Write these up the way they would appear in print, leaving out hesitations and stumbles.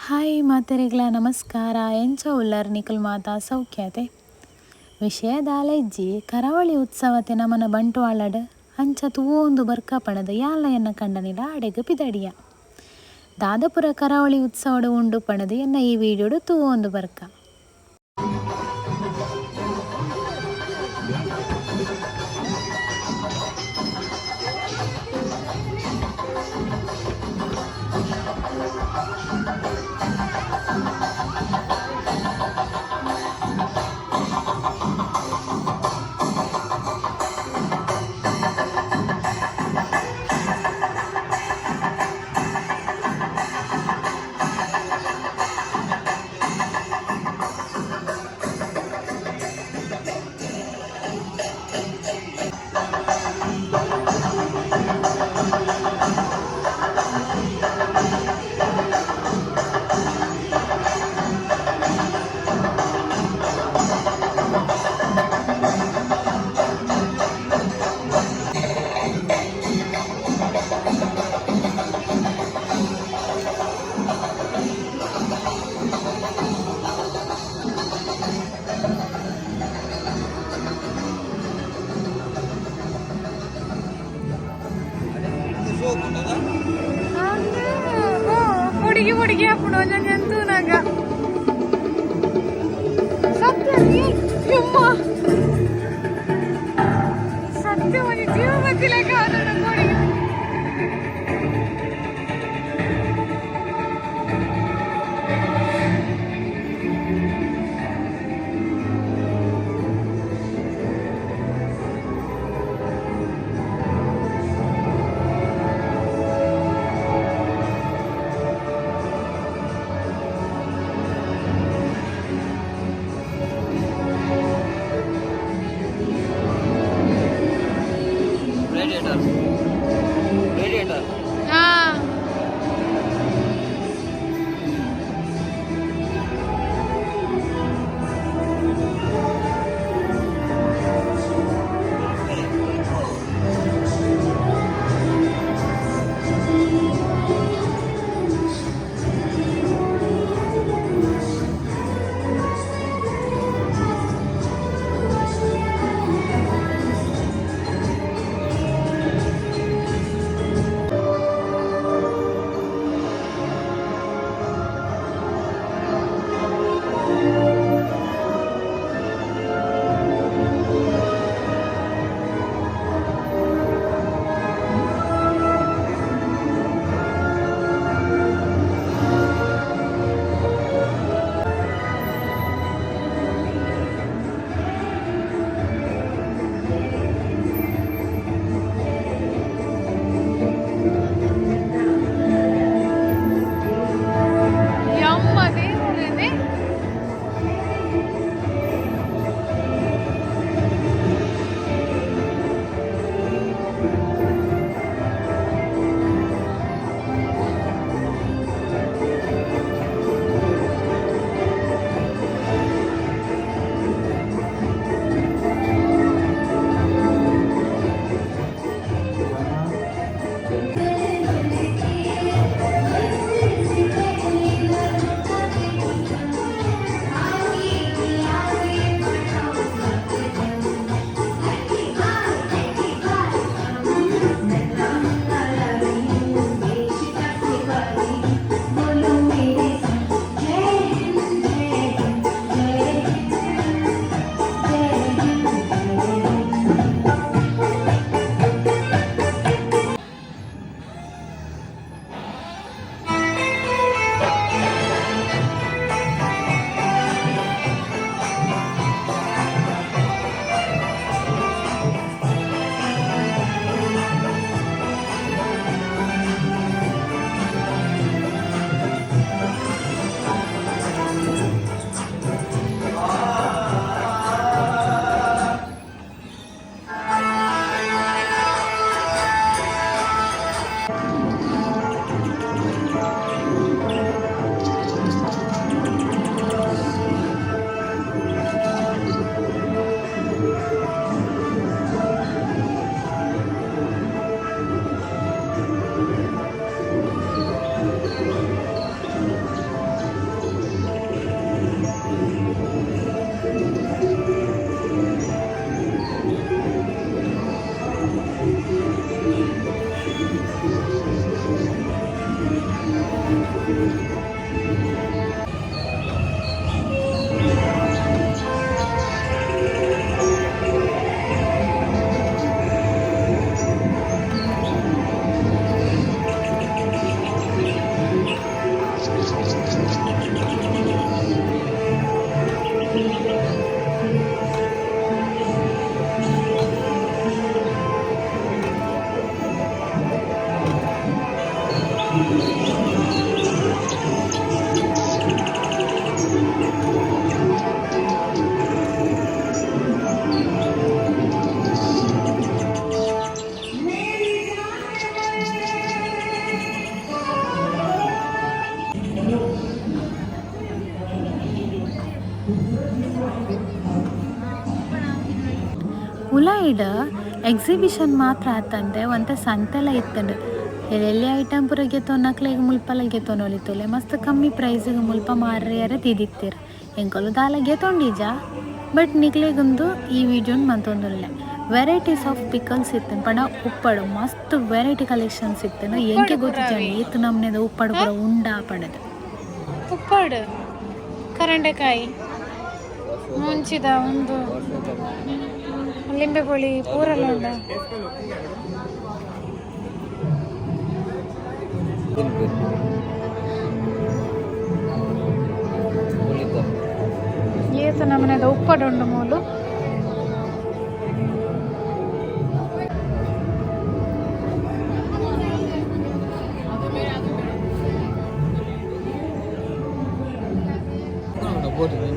Hi ಮಾತೆರೆಗ್ಲ ನಮಸ್ಕಾರ. ಎಂಚ ಉಲ್ಲರ್ ನಿಕುಲ್ ಮಾತಾ? ಸೌಖ್ಯತೆ? ವಿಷಯ ದಾಲ ಇಜ್ಜಿ, ಕರಾವಳಿ ಉತ್ಸವತೆ ನಮನ ಬಂಟ್ವಾಳಡ್. ಅಂಚ ತೂವೊಂದು ಬರ್ಕ ಪಣದ ಯಾನ್ಲ ಎನ್ನ ಕಂಡನಿಲ ಅಡೆಗ್ ಪಿದಡಿಯ. ದಾದಪುರ ಕರಾವಳಿ ಉತ್ಸವಡ್ ಉಂಡು ಪಣದು ಎನ್ನ ಈ ವಿಡಿಯೋಡು ತೂವೊಂದು ಬರ್ಕ. ಪೊಡಿಗೆ ಪೊಡಿಗೆ ಹಾಪುಂಡು ಒಂಜೊಂಜಿ ತೂನಗ. ಸತ್ಯ ಯಮ್ಮ, ಸತ್ಯ ಒಂಜಿ ಜೀವ ಬತ್ತಿಲೆಕ್ಕ ಆತುಂಡು ಪೊಡಿಗೆ. ಉಲಾಯಿಡ್ ಎಕ್ಸಿಬಿಷನ್ ಮಾತ್ರ ಆತಂದೆ ಒಂತೆ ಸಂತೆಲ ಇತ್ತಂಡು. ಎಲ್ಲೆಲ್ಲಿ ಐಟಮ್ ಪೂರ ಗೆತೊನ್ನಕ್ಲೆಗ್ ಮುಲ್ಪಲ ಗೆತೊನೊಲಿತ್ತೊಲೆ ಮಸ್ತ್ ಕಮ್ಮಿ ಪ್ರೈಸ್ಗ್ ಮುಲ್ಪ ಮಾರಿಯರೆ ದೀದಿತ್ತೆರ್. ಎಂಕುಲು ದಾಲ ಗೆತೊಂಡಿಜ ಬಟ್ ನಿಕ್ಲೆಗುಂದು ಈ ವಿಡಿಯೋನ್ ಮಂತೊಂದುಲ್ಲೆ. ವೆರೈಟೀಸ್ ಆಫ್ ಪಿಕಲ್ಸ್ ಇತ್ತಂಡ್ ಪಂಡ ಉಪ್ಪಡು ಮಸ್ತ್ ವೆರೈಟಿ ಕಲೆಕ್ಷನ್ಸ್ ಇತ್ತಂಡ್. ಎಂಕೆ ಗೊತ್ತಿಜ್ಜಂಡ್ ಏತ್ ನಮ್ನೆದ ಉಪ್ಪಡು ಪೂರ ಉಂಡಾ ಪಂಡುದು. ಉಪ್ಪಾಡು ಕರಂಡೆಕಾಯಿ ಮುಂಚಿದ ಒಂದು ಲಿಂಬೆ ಪುಳಿ ಪೂರೆಲ್ಲ ಉಂಡು. ಏತು ನಮನೆದ ಉಪ್ಪಡು ಉಂಡು ಮೂಲು.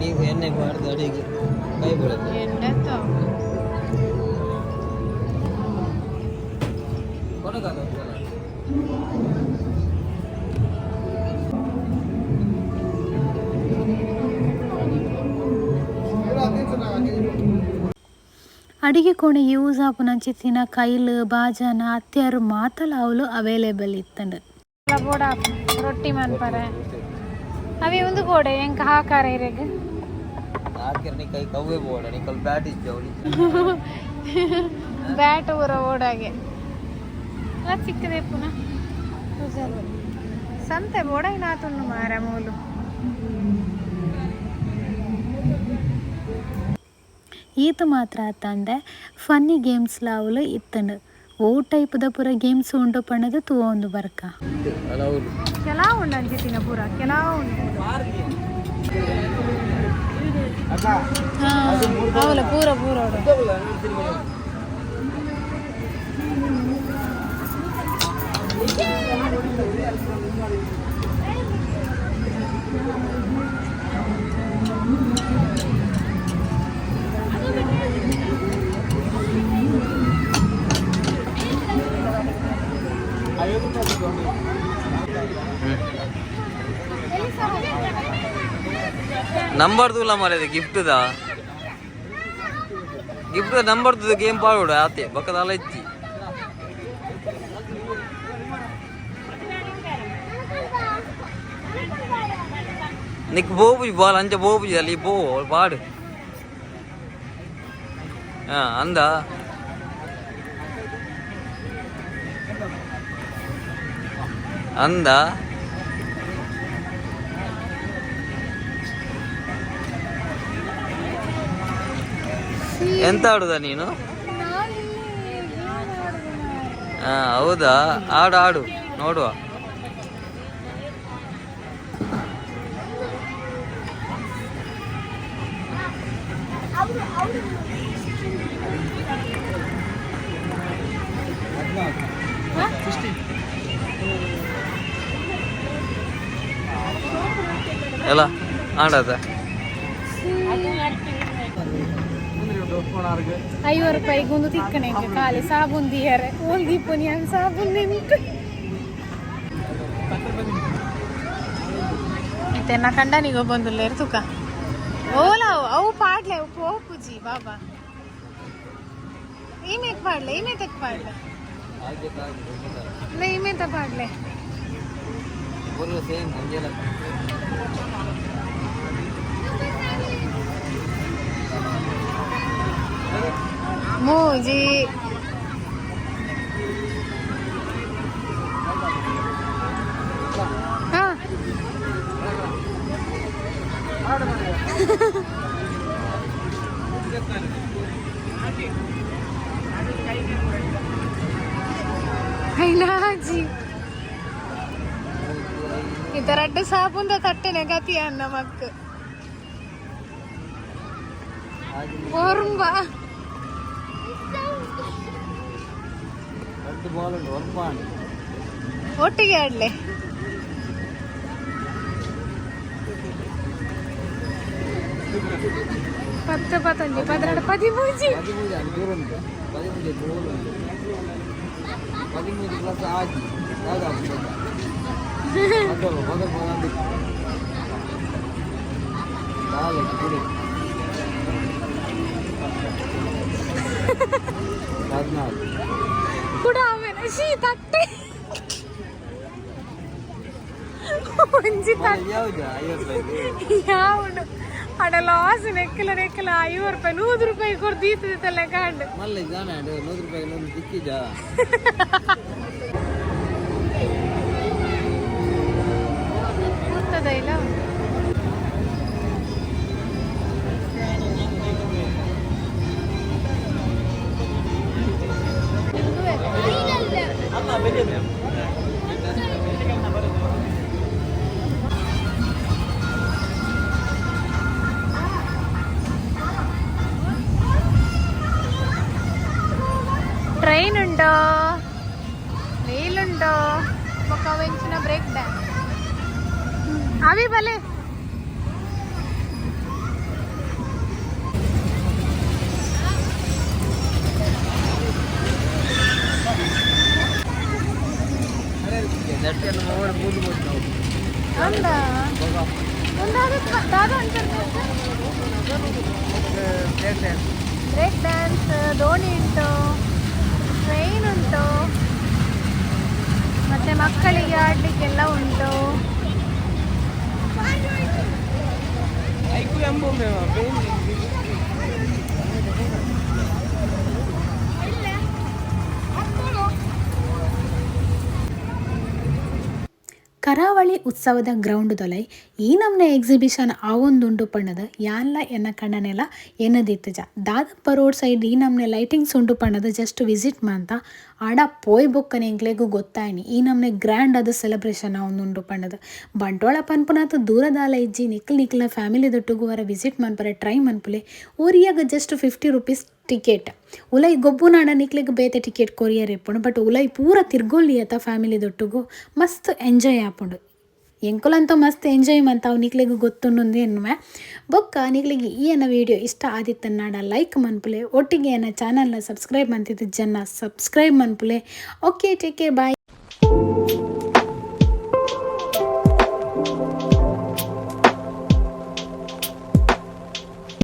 ನೀವು ಎಣ್ಣೆ ಬಾರ್ದು ಅಡಿಗೆ ಕೈ ಬೀಳುತ್ತೆ. ಅಡಿಗೆ ಕೋಣೆ ಯೂಸ್ ಆಪುನಂಚಿತ್ತಿನ ಕೈಲ್ ಬಾಜನ ಅತ್ಯಾರು ಮಾತಲ ಅವುಲು ಅವೈಲೇಬಲ್ ಇತ್ತಂಡ್. ಬೋಡ ರೊಟ್ಟಿ ಮನ್ಪರೆ ಅವಿ ಒಂದು ಬೋಡೆ ಎಂಕ ಹಾಕಾರ ಇರೆಗ್. ಹಾಕಿರ್ನಿ ಕೈ ಕವ್ವೆ ಬೋಡ ನಿಕಲ್ ಬ್ಯಾಟ್ ಇಜ್ಜವಳಿ. ಬ್ಯಾಟ್ ಊರ ಓಡಾಗೆ ಆ ಚಿಕ್ಕದೆ ಪುನಃ ಸಂತೆ ಬೋಡಾಗಿ ನಾತುಂಡು ಮಾರ ಮೂಲು. ಈತ ಮಾತ್ರ ಆತಂದೆ ಫನ್ನಿ ಗೇಮ್ಸ್ಲ ಅವುಲು ಇತ್ತಂಡ್. ಓ ಟೈಪ್ದ ಪೂರ ಗೇಮ್ಸ್ ಉಂಡು ಪಂಡುದು ತೂವೊಂದು ಬರ್ಕ. ಕೆಲವು ಉಂಡು ಅಂಚಿತ್ತಿನ ಪೂರ ಕೆಲವು ಉಂಡು. ಅವಲ ಪೂರ ಪೂರ ಉಂಡು. ನಂಬರ್ ದೂಲ ಮಾರಿದೆ gift the gift number game ಪಾಡೋಡು ಆತೆ ಬಕ್ಕದಾಲ ಇಚ್ಚಿ. ನಿಕ್ ಬೋಬುಜಿ ಬಾಲ್ ಅಂಚ ಬೋಬುಜಿ ಅಲ್ಲಿ ಬೋ ಪಾಡು. ಹಾ ಅಂದ ಅಂದ ಎಂತ ಆಡುದ ನೀನು? ಹಾ ಹೌದಾ, ಆಡು ಆಡು ನೋಡುವ. ಎಲ್ಲ ಆಡದ 50 ರೂಪಾಯಿಗೆ ಒಂದು ತಿಕ್ಕಣೆ ಖಾಲಿ ಸಾಬೂನ್ ದಿಯರೆ ಒಂದು ದೀಪನಿ ಸಾಬೂನ್ ನಿಂತು ಇತ್ತೆ ನಾ ಕಂಡನಿಗೆ ಬಂದುಲ್ಲೇರು ತುಕ ಓಲ ಅವು ಪಾಡ್ಲೆ ಅವು ಪೋಪುಜಿ ಬಾಬಾ ಈಮೇಕ್ ಪಾಡ್ಲೆ ಈಮೇತಕ್ ಪಾಡ್ಲೆ ಇಲ್ಲ ಈಮೇತ ಪಾಡ್ಲೆ. ಸೇಮ್ ಮುಂಜಾನೆ. ಮೂಜಿ ಹಾ. ಐನಾಜಿ ಈ ರಡ್ಡು ಸಾಪುಂದ ತಟ್ಟೆನೆ ಗತಿ ಅನ್ನ ಮಕ್ ಒರ್ಂಬ. ರಡ್ಡು ಬಾಲ್ ಉಂಟು, ಒರ್ಬಾನ್. ಒಟ್ಟಿಗೆ ಆಡ್ಲೆ. 10, 11, 12, 13. 13 ಅದು ದೂರ ಉಂಟು. 13 ದೂರ ಉಂಟು. 13 ಪ್ಲಸ್ ಆಜಿ ಯಾವ್ದು ಆಗ್ತದೆ? ಮೊದಲು ಮೊದಲು ಮೊದಲು ನಾಲ್ಕು ಕುಡಿ, 14. ಕೂಡ ಆಮೇಲೆ ಶೀ ತಟ್ಟೆ ಒಂಜಿ ತಟ್ಟೆ. ಯಾವ್ದು 50 ರೂಪಾಯಿ? ಯಾವುಂಡು ಅಡ ಲಾಸ್. ನೆಕ್ಕಲ ನೆಕ್ಕಲ 50 ರೂಪಾಯಿ, 100 ರೂಪಾಯಿ ಕೊರ್ದೀತದಲ್ಲ ಕಾಂಡ್. ಮಲ್ಲ ಇದ್ದಾನೆ, 100 ರೂಪಾಯಿ ಒಂದು ಸಿಕ್ಕಿದ್ದ. ಕೂರ್ತದ ಇಲ್ಲ. ಟ್ರೈನ್ ಉಂಟೋ, ರೈಲ್ ಉಂಟೋ, ఒక ವೆಂಚಿನ ಬ್ರೇಕ್ ಡ್ಯಾನ್ಸ್ ಅವಿ ಬಲೆ. ನೆಟ್ಟನ್ನು ಮೂವರು ಬೂದು ಬೋದು ನಾವು. ಅಂದ ಒಂದಾದ ದಾದ ಅಂತಾರೆ. Break dance. Break dance, ದೋಣಿ ಉಂಟು, ಟ್ರೈನ್ ಉಂಟು, ಮತ್ತೆ ಮಕ್ಕಳಿಗೆ ಆಡ್ಲಿಕ್ಕೆಲ್ಲ ಉಂಟು. ಕರಾವಳಿ ಉತ್ಸವದ ಗ್ರೌಂಡ್ ದೊಲೈ ಈ ನಮ್ನೆ ಎಕ್ಸಿಬಿಷನ್ ಆವೊಂದುಂಡು ಪಣ್ಣದ ಯಾನ್ಲ ಎನ್ನ ಕಣ್ಣನೆಲ ಎನ್ನದಿತ್ತಜ. ದಾದಪ್ಪ ರೋಡ್ ಸೈಡ್ ಈ ನಮ್ನೆ ಲೈಟಿಂಗ್ಸ್ ಉಂಡು ಪಣ್ಣದ ಜಸ್ಟ್ ವಿಸಿಟ್ ಮಾಂತ ಆಡ ಪೋಯ್ ಬೊಕ್ಕನೆ ಎಂಕ್ಲೆಗು ಗೊತ್ತಾಯ್ನಿ ಈ ನಮ್ನೆ ಗ್ರ್ಯಾಂಡ್ ಆದ ಸೆಲೆಬ್ರೇಷನ್ ಆವೊಂದುಂಡು ಪಣ್ಣದ. ಬಂಟ್ವಾಳ ಪನ್ಪುನಾತ ದೂರದಾಲ ಇಜ್ಜಿ. ನಿಕ್ಲ್ ನಿಕ್ಲ್ನ ಫ್ಯಾಮಿಲಿ ದೊಟ್ಟುಗು ವರ ವಿಸಿಟ್ ಮನ್ಪರೆ ಟ್ರೈ ಮನ್ಪುಲೆ. ಓರಿಯಾಗ ಜಸ್ಟ್ 50 ರುಪೀಸ್ ಟಿಕೆಟ್. ಉಲೈ ಗೊಬ್ಬುನಾಡ ನಿಕ್ಲೆಗ್ ಬೇತೆ ಟಿಕೆಟ್ ಕೊರಿಯರ್ ಇಪ್ಪುಂಡು. ಬಟ್ ಉಲೈ ಪೂರ ತಿರ್ಗೊಲ್ಲಿ ಅತ್ತ, ಫ್ಯಾಮಿಲಿ ದೊಟ್ಟುಗು ಮಸ್ತ್ ಎಂಜಾಯ್ ಆಪುಂಡು. ಎಂಕುಲಂತೂ ಮಸ್ತ್ ಎಂಜಾಯ್ ಮಂತ, ಅವು ನಿಕ್ಲೆಗ್ ಗೊತ್ತುಂಡು ಎನ್ನುವೆ. ಬೊಕ್ಕ ನಿಕ್ಲೆಗ್ ಈ ಎನ್ನ ವಿಡಿಯೋ ಇಷ್ಟ ಆದಿತ್ತನ್ನಾಡ ಲೈಕ್ ಮನ್ಪುಲೆ. ಒಟ್ಟಿಗೆ ಎನ್ನ ಚಾನಲ್ನ ಸಬ್ಸ್ಕ್ರೈಬ್ ಮಂತಿದ್ದು ಜನ subscribe ಮನ್ಪುಲೆ. Okay, take care, bye.